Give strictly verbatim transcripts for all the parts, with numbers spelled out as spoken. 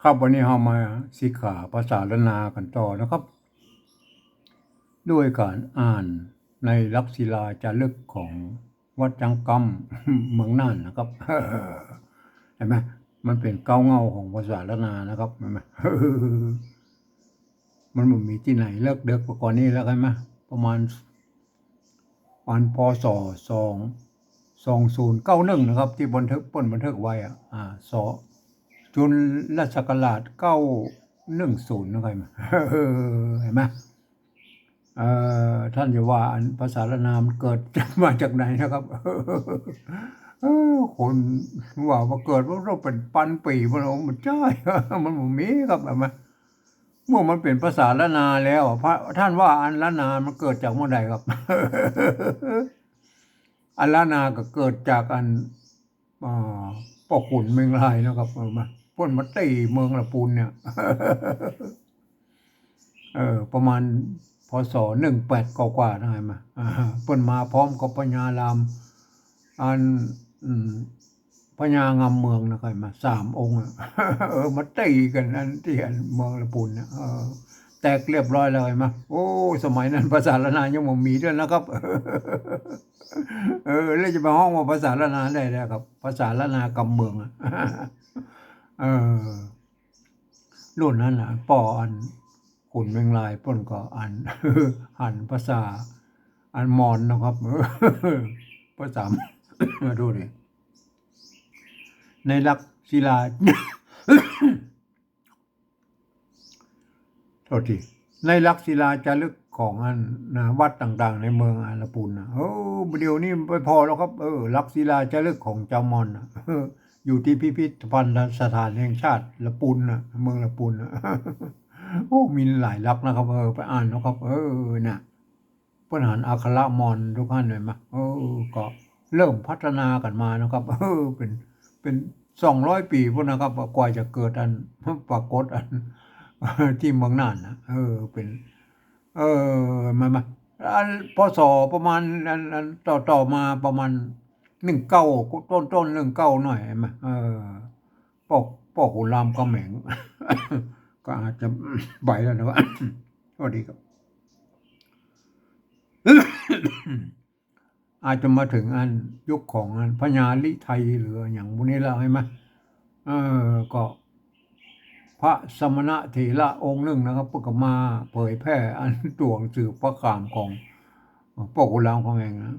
ครับ วันนี้เฮามาสิกขาภาษาล้านนากั๋นต่อนะครับ ด้วยก๋านอ่านในลักษิลาจารึกของวัดจังกำ เมืองน่านนะครับ หันก่อ มันเป๋นเก๊าเง่าของภาษาล้านนานะครับ หันก่อ มันบ่มีตี้ไหนเลิกเดิกไปกว่านี้แล้ว หันก่อ ประมาณ วัน พ.ศ. สอง สองศูนย์เก้าหนึ่งนะครับ ตี้บันทึก เปิ้นบันทึกไว้อะ อ่า ส.จุลศักราชเก้าหนึ่งศูนย์นะครับ หันก่อ เอ่อ ท่านจะว่าอันภาษาล้านนามันเกิดมาจากไหนนะครับ เออ คนว่ามาเกิดมันต้องเป๋นปันปี๋ มัน มันบ่ใจ้ มันบ่มีครับ หันก่อ เมื่อมันเป๋นภาษาล้านนาแล้ว พระ ท่านว่าอันล้านนามันเกิดจากเมื่อใดครับ อันล้านนาก็เกิดจากอัน อ่า ป้อขุนเมืองลายนะครับ หันก่อ เปิ้นมาตี้เมืองละปูนเนี่ย เออ ประมาณ พ.ศ. หนึ่งแปด กว่าๆ นะ หันก่อ อ่า เปิ้นมาพร้อมกับพญาราม อัน อืม พญางำเมืองนะครับ หันก่อ สามองค์อะ เออ มาตี้กั๋นอันตี้อันเมืองละปูนเนี่ย เออ แตกเรียบร้อยแล้ว หันก่อ โอ้ สมัยนั้นภาษาล้านนายังบ่มีด้วยนะครับ เออ แล้วจะไปฮ้องว่าภาษาล้านนาได้แล้วครับ ภาษาล้านนากำเมืองอะ เออ รุ่นนั้นน่ะ ป้ออันขุนเมืองลายเปิ้นก็อัน หันภาษาอันมอญนะครับ ภาษา ดูดิ ในลักษิลา โทษที ในลักษิลาจารึกของอันนะ วัดต่างๆ ในเมืองอันละปูนนะ เออ บ่าเดี่ยวนี้ไปผ่อแล้วครับ เออ ลักษิลาจารึกของจาวมอญนะ เออ อยู่ตี้พิพิธภัณฑสถานแห่งชาติละปูนนะ เมืองละปูนนะ โอ้ มีหลายลักษณ์นะครับ เออ ไปอ่านนะครับ เออ น่ะ เปิ้นหันอักขระมอญทุกอันเลยมะ เออ ก็เริ่มพัฒนากั๋นมานะครับ เออ เป๋น เป๋นสองร้อยปี๋ปู๊นนะครับ กว่าจะเกิดอัน ปรากฏอัน ตี้เมืองน่านนะ เออ เป๋น เออ มา มา อัน พ.ศ. ประมาณ อัน อัน ต่อ ต่อมาประมาณ หนึ่งเก้า ต้นๆ หนึ่งเก้าหน่อย หันก่อ เออ ป้อ ป้อขุนรามคำแหง ก็อาจจะไปแล้วนะว่า สวัสดีครับ อาจจะมาถึงอันยุคของอันพญาลิไทยหรืออย่างพวกนี้แล้ว หันก่อ เออ ก็พระสมณเถระองค์หนึ่งนะครับ เปิ้นก็มาเผยแผ่อันตั๋วหนังสือพระขามของป้อขุนรามคำแหงนะ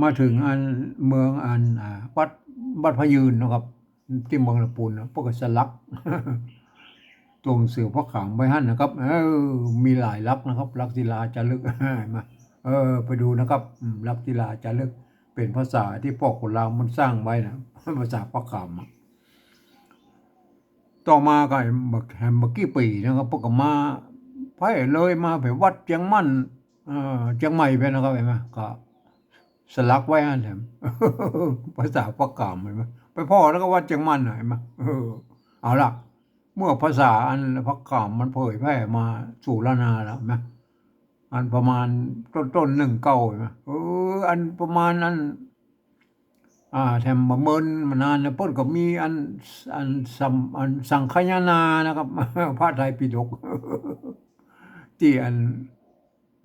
มาถึงอันเมืองอัน อ่า วัด วัดพระยืนนะครับ ตี้เมืองละปูนนะ เปิ้นก็สลักตั๋วหนังสือพระขามไว้หั้นนะครับ เออ มีหลายลักษณ์นะครับ ลักษิลาจารึก หันก่อ เออ ไปดูนะครับ อืม ลักษิลาจารึก เป๋นภาษาตี้ป้อขุนรามมันสร้างไว้นะ ภาษาพระขามอะ ต่อมาก็บ่ บ่กี่ปี๋นะครับ เปิ้นก็มา ไปเลยมาไปวัดเจียงมั่น เอ่อ เจียงใหม่ไปนะครับ หันก่อ ก็สลักไว้หั้นแถม ภาษาพระขาม หันก่อ ไปผ่อแล้วก็วัดเจียงมั่นน่ะ หันก่อ เออ เอาละ เมื่อภาษาอันพระขามมันเผยแผ่มาสู่ล้านนาแล้ว หันก่อ อันประมาณต้นๆ หนึ่งเก้า หันก่อ เออ อันประมาณอัน อ่า แถมบ่เมินมานานนะ เปิ้นก็มีอัน อันสัม อันสังคายนานะครับ พระไตรปิฎก ตี้อัน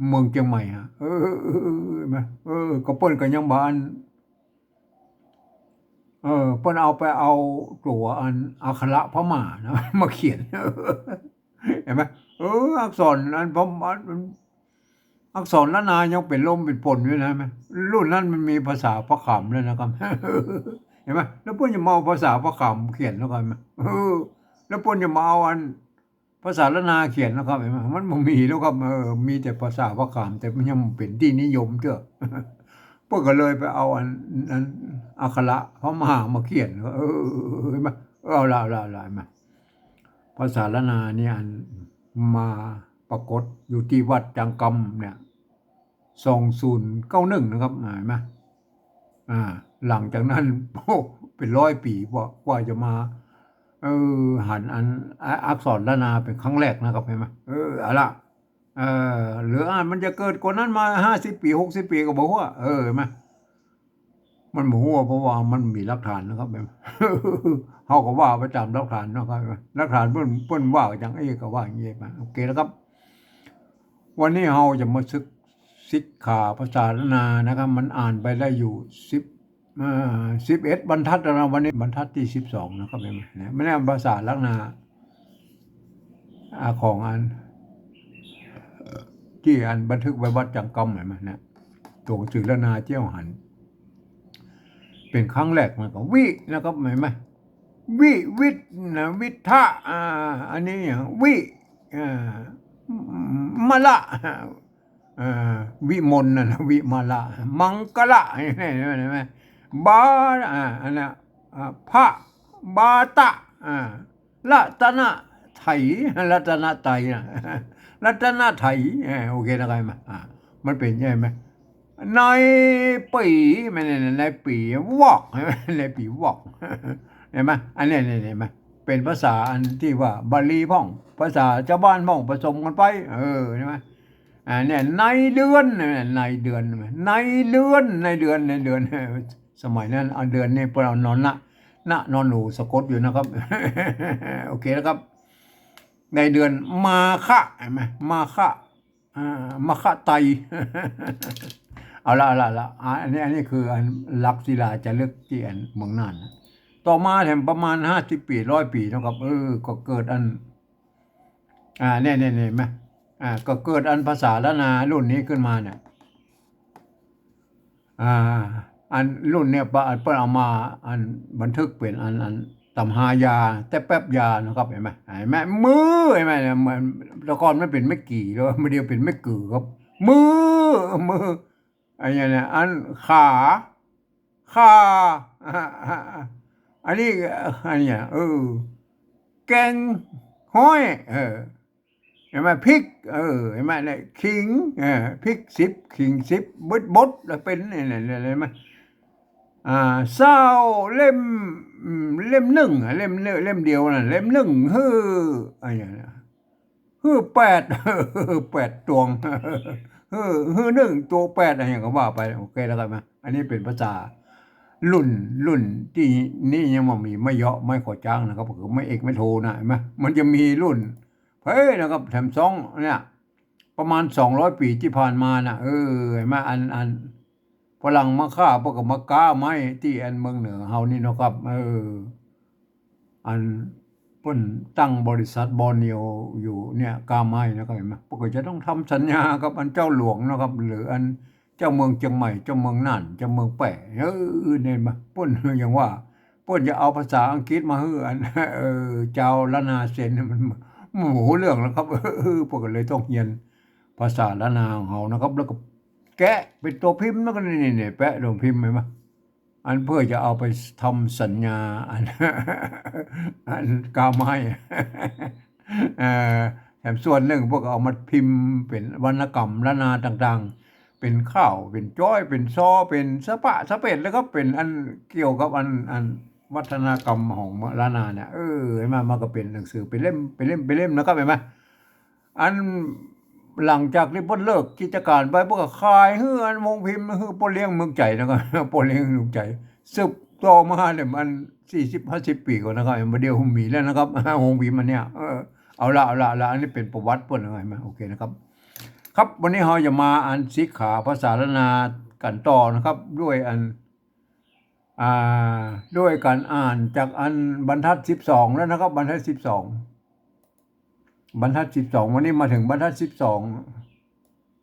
เมืองเจียงใหม่ฮะ เออ เออ เออ หันก่อ เออ ก็เปิ้นก็ยังบ่อัน เออ เปิ้นเอาไปเอาตั๋วอันอักขระพม่านะ มาเขียน หันก่อ เออ อักษรอันพม่า อักษรล้านนายังเป๋นลมเป๋นฝนอยู่นะ หันก่อ รุ่นนั้นมันมีภาษาพระขามแล้วนะครับ หันก่อ แล้วเปิ้นจะมาเอาภาษาพระขามเขียนแล้วกัน หันก่อ เออ แล้วเปิ้นจะมาเอาอันภาษาล้านนาเขียนแล้วครับ หันก่อ มันบ่มีแล้วครับ เออ มีแต่ภาษาพระขาม แต่มันยังเป๋นตี้นิยมเตื้อ เปิ้นก็เลยไปเอาอัน อันอักขระพม่ามาเขียน เออ หันก่อ เอาละ เอาละ เอาละ หันก่อ ภาษาล้านนานี่อันมาปรากฏอยู่ตี้วัดจังกำเนี่ย สองศูนย์เก้าหนึ่ง นะครับ หันก่อ อ่า หลังจากนั้น โอ้ เป๋นร้อยปี๋กว่า กว่าจะมา เออ หันอัน อักษรล้านนาเป๋นครั้งแรกนะครับ หันก่อ เออ เอาละ เออ หรืออาจมันจะเกิดก่อนนั้นมาห้าสิบปี๋ หกสิบปี๋ก็บ่ฮู้ เออ หันก่อ มันบ่ฮู้ เพราะว่ามันมีหลักฐานนะครับ เฮาก็ว่าไปต๋ามหลักฐานเนาะครับ หลักฐานเปิ้น เปิ้นว่าจังอี้ก็ว่าอย่างนี้ไป โอเคนะครับ วันนี้เฮาจะมาศึก สิกขาภาษาล้านนานะครับ มันอ่านไปได้อยู่สิบ เอ่อ สิบเอ็ดบรรทัดแล้วนะ วันนี้บรรทัดตี้สิบสองนะครับ เห็นไหมเนี่ย มันเนี่ยภาษาล้านนา อ่า ของอัน ตี้อันบันทึกไว้วัดจังกำ เห็นไหมเนี่ย ตั๋วหนังสือล้านนาเจ้าหัน เป๋นครั้งแรกมันก็วินะครับ เห็นไหม วิ วิทย์นะ วิทธะ อ่า อันนี้อย่างวิ อ่า มะละ อ่า วิมลน่ะนะ วิมะละ มังกะละ เห็นไหม บา อ่า อันน่ะ อ่า พระ บาตะ อ่า รัตนไถย รัตนไตรนะ รัตนไถย เออ โอเคนะครับ มา อ่า มันเป๋นใช่ไหม นายปี๋ แม่นเนี่ย นายปี๋วอก นายปี๋วอก เห็นไหม อันเนี้ย เนี่ย เห็นไหม เป๋นภาษาอันตี้ว่าบาลีพ่อง ภาษาจาวบ้านพ่อง ผสมกั๋นไป เออ เห็นไหม อ่า เนี่ย นายเดือน เนี่ย นายเดือน นายเดือน นายเดือน นายเดือน สมัยนั้นเอาเดือนนี่เปิ้นเอานอนนะ นะ นอนหนูสะกดอยู่นะครับ โอเคนะครับ นายเดือน มาคะ เห็นไหม มาคะ อ่า มาคะไตร เอาละ เอาละ เอาละ อ่า อันนี้ อันนี้คืออันลักษิลาจารึกตี้อันเมืองน่านนะ ต่อมาแถมประมาณห้าสิบปี๋ ร้อยปี๋นะครับ เออ ก็เกิดอัน อ่า เนี่ย เนี่ย เนี่ย เห็นไหม อ่า ก็เกิดอันภาษาล้านนารุ่นนี้ขึ้นมาเนี่ย อ่า อันรุ่นเนี่ย เปิ้น เปิ้นเอามา อันบันทึกเป๋นอัน อันตำฮายา แต่แป๊บยานะครับ เห็นไหม เห็นไหม มือ เห็นไหมเนี่ย มัน แต่ก่อนมันเป๋นไม้กี่ แล้วมาเดี๋ยวเป๋นไม้กือครับ มือ มือ อันเนี้ยเนี่ย อันขา ข่า อันนี้ อันเนี้ย เออ แกงฮ้อย เออ เห็นไหม พริก เออ เห็นไหมเนี่ย ขิง เออ พริกสิบ ขิงสิบ บด บดแล้วเป๋น เนี่ย เนี่ย เนี่ย เห็นไหม อ่า ซาว เล่ม อืม เล่มนึ่งอะ เล่ม เล่มเดียวน่ะ เล่มนึ่ง หื้อ อะไรอย่างเงี้ย หื้อแปด แปดตวง หื้อ หื้อนึ่งตวงแปด อะไรอย่างก็ว่าไป โอเคแล้วกันนะ อันนี้เป๋นภาษารุ่น รุ่นตี้นี่ยังบ่มีไม้เหยาะ ไม้ขอจ๊างนะครับ ก็คือไม้เอกไม้โทนะ เห็นไหม มันจะมีรุ่น เฮ้ย นะครับ แถมสองเนี่ย ประมาณสองร้อยปี๋ตี้ผ่านมาน่ะ เออ เห็นไหม อัน อันฝรั่งมาค้า เปิ้นก็มาก๊าไม้ตี้อันเมืองเหนือเฮานี่เนาะครับ เออ อันเปิ้นตั้งบริษัทบอร์เนียวอยู่เนี่ย ก๊าไม้นะครับ เห็นไหม เปิ้นก็จะต้องทำสัญญากับอันเจ้าหลวงนะครับ หรืออันเจ้าเมืองเจียงใหม่ เจ้าเมืองน่าน เจ้าเมืองแป้ เออ เนี่ย เห็นไหม เปิ้นยังว่า เปิ้นจะเอาภาษาอังกฤษมาหื้ออัน เออ จาวล้านนาเซ็น มัน มันบ่ฮู้เรื่องแล้วครับ เออ เปิ้นก็เลยต้องเฮียนภาษาล้านนาของเฮานะครับ แล้วก็แกะเป๋นตั๋วพิมพ์ แล้วก็นี่ นี่ นี่ แปะตั๋วพิมพ์ เห็นไหม อันเพื่อจะเอาไปทำสัญญา อัน อันก๊าไม้ เอ่อ แถมส่วนนึ่งเปิ้นก็เอามาพิมพ์เป๋นวรรณกรรมล้านนาต่างๆ เป๋นข้าว เป๋นจ้อย เป๋นซอ เป๋นสะปะสะเปด แล้วก็เป๋นอันเกี่ยวกับอัน อันวัฒนกรรมของล้านนาเนี่ย เออ เห็นไหม มันก็เป๋นหนังสือเป๋นเล่ม เป๋นเล่ม เป๋นเล่มนะครับ เห็นไหม อันหลังจากตี้เปิ้นเลิกกิจก๋านไป เปิ้นก็ขายหื้ออันโฮงพิมพ์ หื้อป้อเลี้ยงเมืองใจ๋นะครับ ป้อเลี้ยงเมืองใจ๋ สืบต่อมาเนี่ย มันสี่สิบห้าสิบปี๋ก่อนนะครับ บ่าเดี่ยวมีแล้วนะครับ โฮงพิมพ์อันเนี้ย เออ เอาละ เอาละ เอาละ อันนี้เป๋นประวัติเปิ้นนะครับ เห็นไหม โอเคนะครับ ครับ วันนี้เฮาจะมาอ่านสิกขาภาษาล้านนากั๋นต่อนะครับ ด้วยอัน อ่า ด้วยก๋านอ่านจากอันบรรทัดสิบสองแล้วนะครับ บรรทัดสิบสอง บรรทัดสิบสอง วันนี้มาเถิงบรรทัดสิบสอง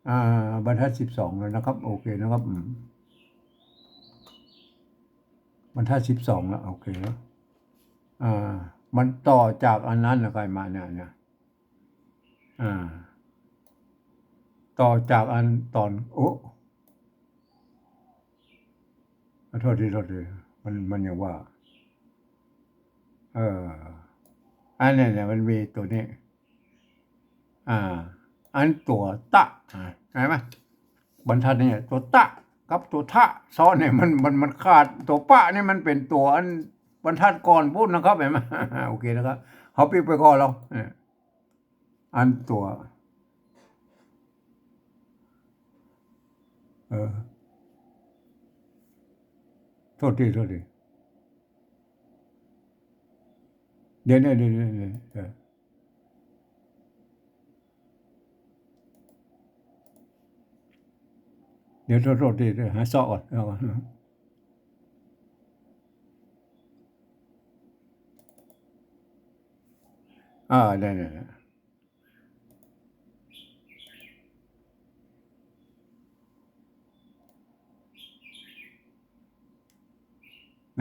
อ่า บรรทัดสิบสองแล้วนะครับ โอเคนะครับ อืม บรรทัดสิบสองแล้ว โอเคแล้ว อ่า มันต่อจากอันนั้นนะ ใครมาเนี่ย เนี่ย อ่า ต่อจากอันต๋อน โอ้ ขอโทษที โทษที มัน มันยังว่า เออ อันนี้เนี่ย มันมีตั๋วนี้ อ่า อันตั๋วตะ อ่ะ เห็นไหม บรรทัดเนี่ย ตั๋วตะกับตั๋วทะซ้อนเนี่ย มัน มัน มันขาด ตั๋วปะนี่มันเป๋นตั๋วอันบรรทัดก่อนปู๊นนะครับ เห็นไหม โอเคนะครับ เฮาปิ๊กไปก่อนแล้ว เนี่ย อันตั๋ว เออ โทษที โทษที เดี๋ยว เดี๋ยว เดี๋ยว เดี๋ยว เดี๋ยว เออ เดี๋ยว โทษ โทษที เดี๋ยวหาเซาะก่อน เอาก่อน อ่า ได้ ได้ ได้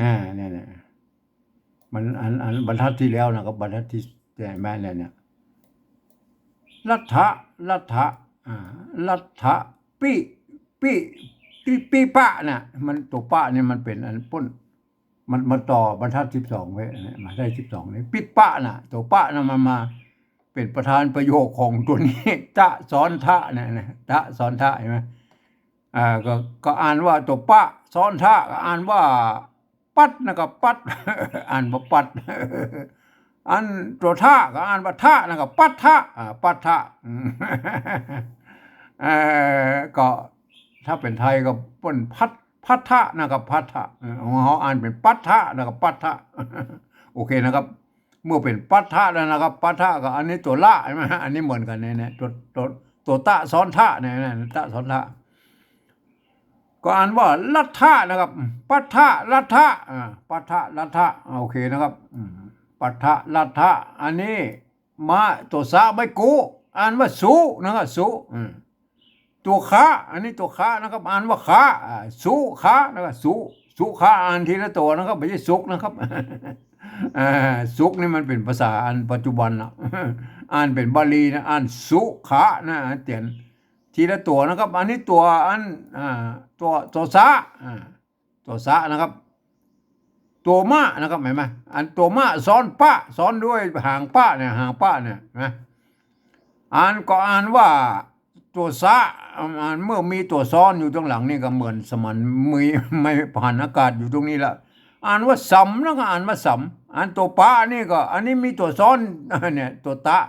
อ่า เนี่ย เนี่ย มัน อัน อันบรรทัดที่แล้วนะครับ บรรทัดที่ ใช่ไหมเนี่ย เนี่ย รัฐะ รัฐะ อ่า รัฐะ ปิ ปิ ปิ ปิปะน่ะ มันตัวปะเนี่ยมันเป๋นอันป๊น มัน มันต่อบรรทัดสิบสองไว้เนี่ย มาได้สิบสองนี่ ปิปะน่ะ ตัวปะน่ะมันมาเป๋นประธานประโยคของตัวนี้ ตะซ้อนทะเนี่ยนะ ตะซ้อนทะ เห็นไหม อ่า ก็ ก็อ่านว่าตัวปะซ้อนทะ ก็อ่านว่า ปัดนะครับ ปัด อ่านว่าปัด อันตัวทะก็อ่านว่าทะนะครับ ปัททะ อ่า ปัททะ อืม เอ่อ ก็ถ้าเป๋นไทยก็เปิ้นพัด พัททะนะครับ พัททะ เออ ของเฮาอ่านเป๋นปัททะนะครับ ปัททะ โอเคนะครับ เมื่อเป๋นปัททะแล้วนะครับ ปัททะก็อันนี้ตัวละ เห็นไหมฮะ อันนี้เหมือนกั๋นเนี่ย เนี่ย ตัว ตัว ตัวตะซ้อนทะเนี่ย เนี่ย ตะซ้อนทะ ก็อ่านว่ารัฐะนะครับ ปัททะ รัฐะ อ่า ปัททะ รัฐะ อ่า โอเคนะครับ อืม ปัททะ รัฐะ อันนี้ มะ ตัวสะไม่กู้ อ่านว่าสุนะครับ สุ อืม ตัวคะ อันนี้ตัวคะนะครับ อ่านว่าคะ อ่า สุคะนะครับ สุ สุคะ อ่านทีละตัวนะครับ ไม่ใช่สุกนะครับ อ่า สุกนี่มันเป๋นภาษาอันปัจจุบันนะ อ่านเป๋นบาลีนะ อ่านสุคะนะ เตียนทีละตัวนะครับ อันนี้ตัวอัน อ่า ตัว ตัวสะ อ่า ตัวสะนะครับ ตัวมะนะครับ เห็นไหม อันตัวมะซ้อนปะ ซ้อนด้วยหางปะเนี่ย หางปะเนี่ยนะ อ่านก็อ่านว่าตัวสะ อ่านเมื่อมีตัวซ้อนอยู่ตรงหลังนี่ก็เหมือนสมันมีไม้ผ่านอากาศอยู่ตรงนี้ละ อ่านว่าสำนะครับ อ่านว่าสำ อันตัวปะนี่ก็ อันนี้มีตัวซ้อน เนี่ย ตัวตะ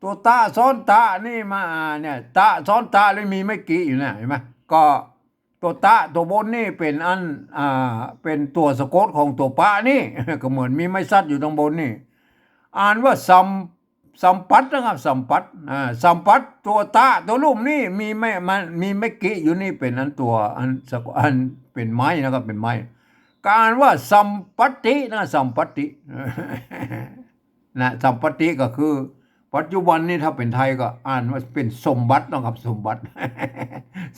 ตัวตะซ้อนตะนี่มา อ่า เนี่ย ตะซ้อนตะแล้วมีไม้กิอยู่นะ เห็นไหม ก็ ตัวตะตัวบนนี่เป๋นอัน อ่า เป๋นตัวสะกดของตัวปะนี่ ก็เหมือนมีไม้สัตว์อยู่ตรงบนนี่ อ่านว่าสัม สัมปัตนะครับ สัมปัต อ่า สัมปัต ตัวตะตัวลุ่มนี่มีไม้ มันมีไม้กิอยู่นี่เป๋นอันตัว อันสะกด อันเป๋นไม้นะครับ เป๋นไม้ ก็อ่านว่าสัมปัตตินะ สัมปัตติ นะ สัมปัตติก็คือ ปัจจุบันนี้ถ้าเป๋นไทยก็อ่านว่าเป๋นสมบัตินะครับ สมบัติ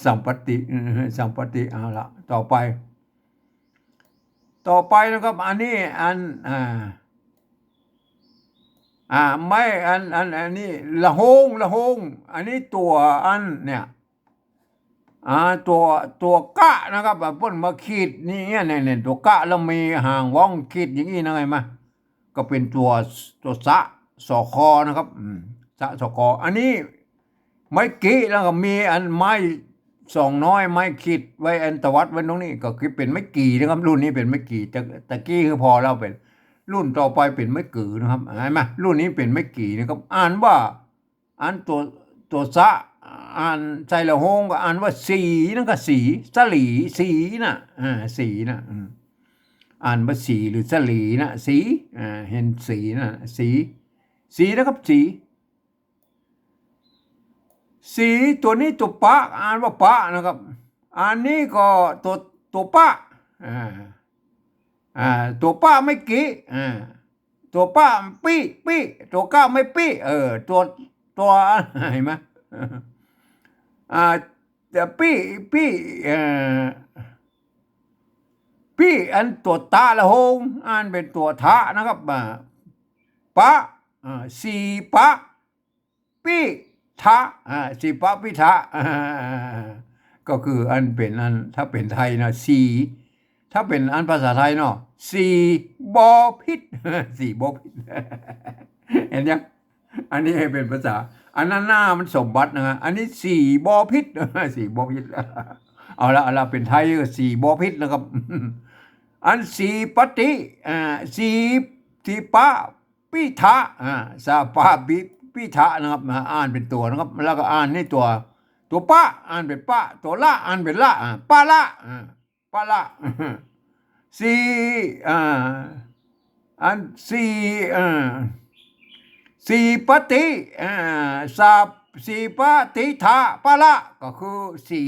สัมปัตติ เออ สัมปัตติ เอาละ ต่อไป ต่อไปนะครับ อันนี้อัน อ่า อ่า ไม้อัน อัน อันนี้ละโฮง ละโฮง อันนี้ตัวอันเนี่ย อ่า ตัว ตัวกะนะครับ อ่า เปิ้นมาขีดนี่เนี่ย เนี่ย เนี่ย ตัวกะแล้วมีหางว่องขีดอย่างนี้นะ เห็นไหม ก็เป๋นตัว ตัวสะ สอคอนะครับ อืม สะ สอคอ อันนี้ไม้กิ แล้วก็มีอันไม้สองน้อย ไม้ขีดไว้ อันตวัดไว้ตรงนี้ ก็คือเป๋นไม้กี่นะครับ รุ่นนี้เป๋นไม้กี่ ตะ ตะกี้คือพอแล้วเป๋น รุ่นต่อไปเป๋นไม้กือนะครับ เห็นไหม รุ่นนี้เป๋นไม้กี่นะครับ อ่านว่า อันตัว ตัวสะ อ่านใส่ละโฮงก็อ่านว่าสี นั่นก็สี สลี สีน่ะ อ่า สีน่ะ อืม อ่านว่าสีหรือสลีน่ะ สี อ่า เห็นสีน่ะ สี สีนะครับ สี สี ตัวนี้ตัวปะ อ่านว่าปะนะครับ อันนี้ก็ตัว ตัวปะ อ่า อ่า ตัวปะไม้กิ อ่า ตัวปะปี้ ปี้ ตัวกะไม้ปี้ เออ ตัว ตัว เห็นไหม อ่า แต่ปี้ ปี้ เอ่อ ปี้ อันตัวตะละโฮง อ่านเป๋นตัวทะนะครับ อ่า ปะ อ่า สีปะ ปี้ทะ อ่า สีปะปี้ทะ อ่า ก็คืออันเป๋นอัน ถ้าเป๋นไทยนะ สี ถ้าเป๋นอันภาษาไทยเนาะ สีบ่ผิด สีบ่ผิด เห็นยัง อันนี้เป๋นภาษา อันนั้นหน้ามันสมบัตินะฮะ อันนี้สีบ่ผิด สีบ่ผิด เอาละ เอาละ เป๋นไทยก็สีบ่ผิดนะครับ อันสีปะติ อ่า สี สีปะ ปี้ทะ อ่า สะปะปี้ ปี้ทะนะครับ อ่า อ่านเป๋นตัวนะครับ แล้วก็อ่านนี่ตัว ตัวปะ อ่านเป๋นปะ ตัวละ อ่านเป๋นละ อ่า ปะละ อ่า ปะละ สี อ่า อัน สี อ่า สีปฏิ อ่า สา สีปฏิทะปะละ ก็คือสี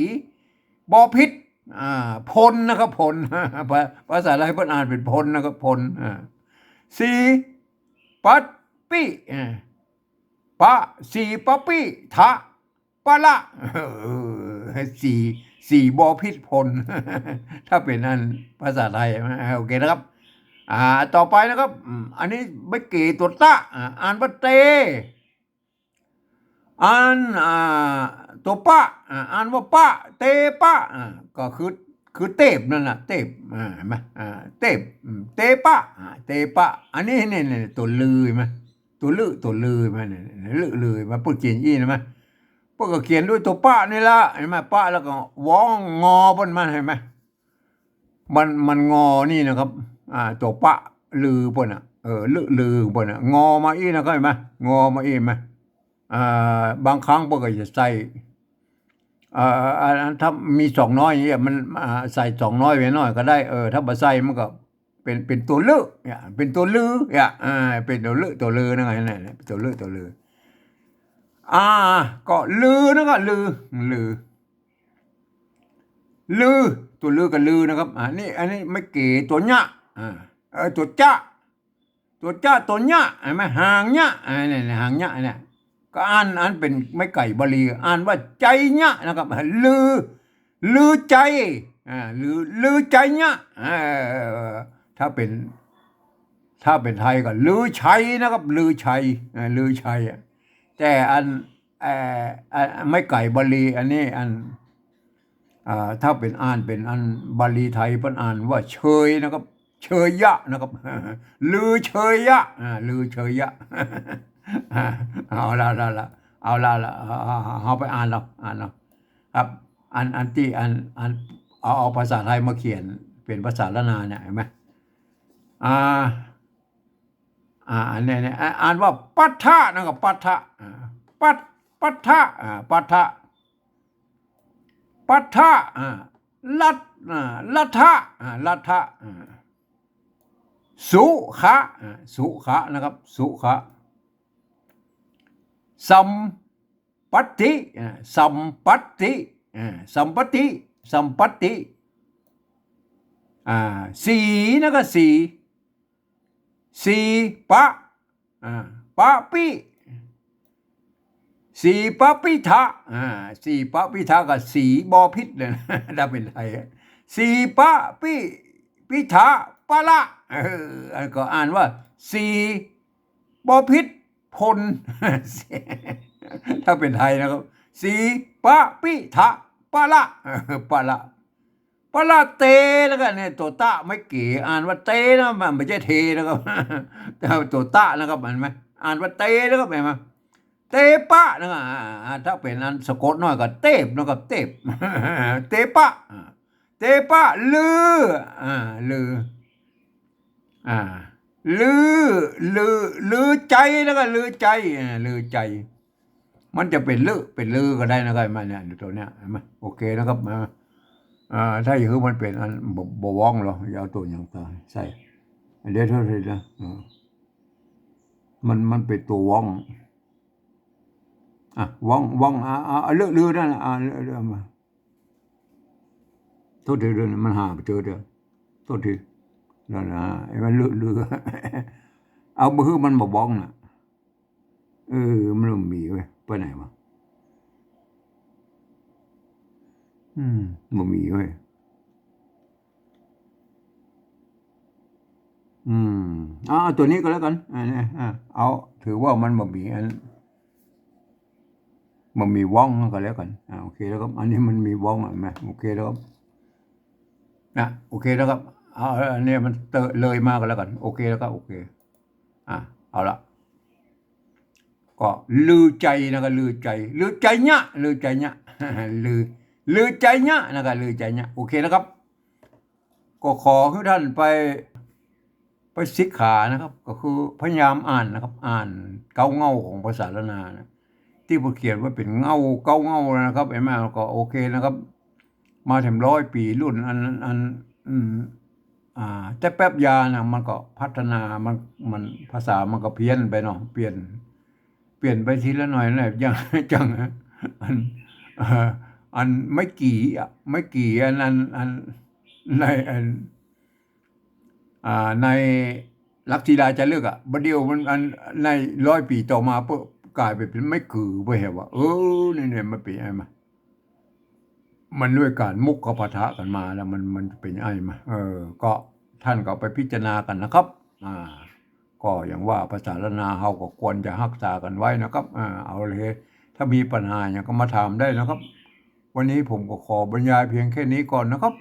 บ่ผิด อ่า พลนะครับ พล ภา ภาษาไทยเปิ้นอ่านเป๋นพลนะครับ พล อ่า สีปะปิ อ่า ปะ สีปะปิทะปะละ เออ สี สีบ่ผิดพล ถ้าเป๋นอันภาษาไทยนะ โอเคนะครับ อ่า ต่อไปนะครับ อืม อันนี้ไม้เก๋ตั๋วตะ อ่า อ่านว่าเต อัน อ่า ตั๋วปะ อ่า อ่านว่าปะ เตปะ อ่า ก็คือ คือเตบนั่นน่ะ เตบ อ่า หันก่อ อ่า เตบ อืม เตปะ อ่า เตปะ อันนี้ นี่ นี่ ตั๋วลือหันก่อ ตั๋วลือ ตั๋วลือหันก่อ นี่ ลือ ลือหันก่อ เปิ้นเขียนอี้หันก่อ เปิ้นก็เขียนด้วยตั๋วปะนี่ละ หันก่อ ปะแล้วก็วองงอเปิ้นมา หันก่อ มัน มันงอนี่นะครับ อ่า ตั๋วปะลือเปิ้นน่ะ เออ ลือ ลือเปิ้นน่ะ งอมาอี้นะครับ หันก่อ งอมาอี้หันก่อ อ่า บางครั้งเปิ้นก็จะใส่ อ่า อัน อัน ถ้ามีสองน้อยเนี่ย มัน อ่า ใส่สองน้อยไว้หน่อยก็ได้ เออ ถ้าบ่ใส่มันก็เป๋น เป๋นตั๋วลือเนี่ย เป๋นตั๋วลือเนี่ย อ่า เป๋นตั๋วลือ ตั๋วลือนั่นไง นั่นแหละ ตั๋วลือ ตั๋วลือ อ่า ก็ลือนะ ก็ลือ ลือ ลือ ตั๋วลือกับลือนะครับ อ่า นี่ อันนี้ไม้เก๋ตั๋วเยะ อ่า เออ ตั๋วจะ ตั๋วจะ ตั๋วเยะ หันก่อ หางเยะ อ่า เนี่ย หางเยะเนี่ย ก็อ่าน อ่านเป๋นไม้ไก่บาลี อ่านว่าไชยะนะครับ ลือ ลือไชย อ่า ลือ ลือไชยะ อ่า ถ้าเป๋น ถ้าเป๋นไทยก็ลือชัยนะครับ ลือชัย อ่า ลือชัยอะ แต่อัน เอ่อ อ่า ไม้ไก่บาลีอันนี้ อัน อ่า ถ้าเป๋นอ่านเป๋นอันบาลีไทยเปิ้นอ่านว่าเชยนะครับ เชยยะนะครับ ลือเชยยะ อ่า ลือเชยยะ อ่า เอาละ เอาละ เอาละ เอาละ เอา เอา เอาไปอ่านเอา อ่านเอา ครับ อัน อันตี้ อัน อัน เอา เอาภาษาไทยมาเขียนเป๋นภาษาล้านนาเนี่ย หันก่อ อ่า อ่า อันนี้เนี่ย อ่า อ่านว่าปัททะนะครับ ปัททะ อ่า ปัท ปัททะ อ่า ปัททะ ปัททะ อ่า ลัท อ่า ลัทธะ อ่า ลัทธะ อ่า สุขะ อ่า สุขะนะครับ สุขะ สัมปัตติ อ่า สัมปัตติ อ่า สัมปัตติ สัมปัตติ อ่า สีนะครับ สี สีปะ อ่า ปะปิ สีปะปิทะ อ่า สีปะปิทะก็สีบ่ผิดเลยนะ ถ้าเป๋นไทยอะ สีปะปิ ปิทะปะละ เออ อันก็อ่านว่า สีบ่ผิดพล ถ้าเป๋นไทยนะครับ สีปะปิทะปะละ เออ ปะละ ปะละเตนะครับ เนี่ย ตั๋วตะไม้เก๋ อ่านว่าเตนะ มันไม่ใช่เทนะครับ แต่ตั๋วตะนะครับ หันก่อ อ่านว่าเตนะครับ หันก่อ เตปะนะครับ อ่า อ่า ถ้าเป๋นอันสะกดหน่อยก็เตบนะครับ เตบ เตปะ อ่า เตปะ ลือ อ่า ลือ อ่า ลือ ลือ ลือไชยนะครับ ลือไชย อ่า ลือไชย มันจะเป๋นลือ เป๋นลือก็ได้นะครับ หันก่อ เนี่ย ตั๋วเนี้ย หันก่อ โอเคนะครับ มา อ่า ถ้าอย่างนี้มันเป๋นอันบ่ บ่ว้องหรอก อย่าเอาตั๋วอย่างต่อใส่ เดี๋ยวโทษทีนะ อ่า มัน มันเป๋นตั๋วว้อง อ่ะ ว้อง ว้อง อ่า อ่า อ่า ลือ ลือนั่นน่ะ อ่า ลือ ลือมา โทษทีเด้อ มันหาบ่เจอเด้อ โทษที นั่นน่ะ ไอ้มันลือ ลือ เอาบ่หื้อมันบ่บ้องน่ะ เออ มันบ่มีเว้ย ไปไหนวะ อืม บ่มีเว้ย อืม เอา เอาตั๋วนี้ก็แล้วกั๋น อ่า เนี่ย อ่า เอา ถือว่ามันบ่มีอัน บ่มีว้องก็แล้วกั๋น อ่า โอเคแล้วครับ อันนี้มันมีว้องอ่ะ มา โอเคแล้วครับ นะ โอเคแล้วครับ เอา อันนี้มันเตอะเลยมาก็แล้วกั๋น โอเคแล้วครับ โอเค อ่ะ เอาละ ก็ลือไชยนะ ก็ลือไชย ลือไชยะ ลือไชยะ ลือ ลือไชยะนะ ก็ลือไชยะ โอเคนะครับ ก็ขอหื้อท่านไป ไปสิกขานะครับ ก็คือพยายามอ่านนะครับ อ่านเก๊าเง่าของภาษาล้านนานะ ตี้เปิ้นเขียนไว้เป๋นเง่า เก๊าเง่านะครับ หันก่อ ก็โอเคนะครับ มาแถมร้อยปี๋รุ่นอัน อัน อืม อ่า แต่แป๊บยานะ มันก็พัฒนา มัน มัน ภาษามันก็เพี้ยนไปเนาะ เปลี่ยน เปลี่ยนไปทีละหน่อยนะ อย่าง อย่าง อัน เอ่อ อันไม้กี่อะ ไม้กี่อัน อัน อัน ใน อัน อ่า ในหลักศิลาจารึกอะ บ่าเดี่ยวมัน อัน ในร้อยปี๋ต่อมาปุ๊บ ก๋ายไปเป๋นไม้กือไปเหียว่า เออ นี่ นี่ มันเป๋นไอ้มา มันด้วยก๋านมุขปะทะกั๋นมาแล้ว มัน มันเป๋นไอ้มา เออ ก็ต้านก็ไปพิจารณากั๋นนะครับ อ่า ก็อย่างว่าภาษาล้านนาเฮาก็ควรจะฮักษากั๋นไว้นะครับ อ่า เอาเลย ถ้ามีปัญหาหยังก็มาถามได้นะครับ วันนี้ผมก็ขอบรรยายเพียงแค่นี้ก่อนนะครับ